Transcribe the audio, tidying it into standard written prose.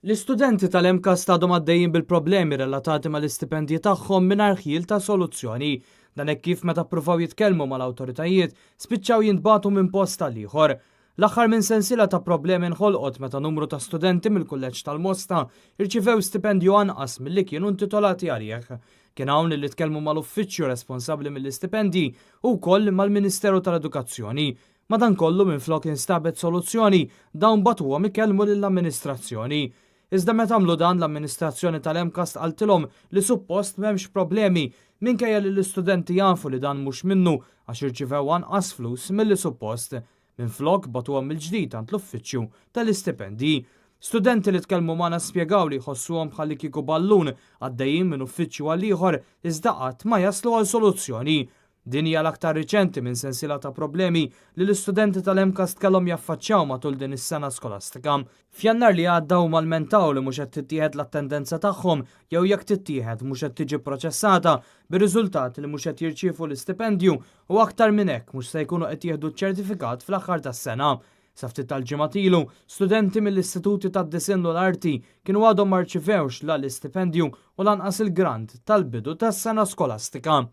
L-istudenti tal-MCAST għadhom għaddejjin bil-problemi relatati mal-istipendji tagħhom mingħajr ħjiel ta' soluzzjoni. Dan hekk kif meta ppruvaw jitkellmu mal-awtoritajiet spiċċaw jintbagħtu minn post għal ieħor. L-aħħar minn sensiela ta' problemi nħolqot meta numru ta' studenti mill-Kulleġġ tal-Mosta rċivew stipendju anqas milli kienu intitolati għalih. Kien hawn li tkellmu mal-uffiċċju responsabbli mill-istipendji u wkoll mal-Ministeru tal-Edukazzjoni. Madankollu, minflok instabet soluzzjoni, dawn bagħtuhom ikellmu lill-amministrazzjoni. Iżda meta għamlu dan, l-amministrazzjoni tal-MCAST qaltilhom li suppost m'hemmx problemi, minkejja li l-istudenti jafu li dan mhux minnu għax irċivew anqas flus milli suppost. Minflok bagħtuhom mill-ġdid għand l-uffiċċju tal-istipendji. Studenti li tkellmu magħna spjegaw li jħossuhom bħalli kieku ballun għaddejjin minn uffiċċju għal ieħor iżda qatt ma jaslu għal soluzzjoni. Din hija l-aktar riċenti minn sensiela ta' problemi li l-istudenti tal-MCAST kellhom jaffaċċjaw matul din is-sena skolastika. F'Jannar li għadda huma lmentaw li mhux qed tittieħed l-attendenza tagħhom jew jekk tittieħed mhux qed tiġi pproċessata bir-riżultat li mhux qed jirċievu l-istipendju u aktar minn hekk mhux se jkunu qed jieħdu ċ-ċertifikat fl-aħħar tas-sena. Sa ftit tal-ġimgħat ilu, studenti mill-istituti tad-disinn u l-arti kienu għadhom ma rċivewx la l-istipendju u lanqas il-grant tal-bidu tas-sena skolastika.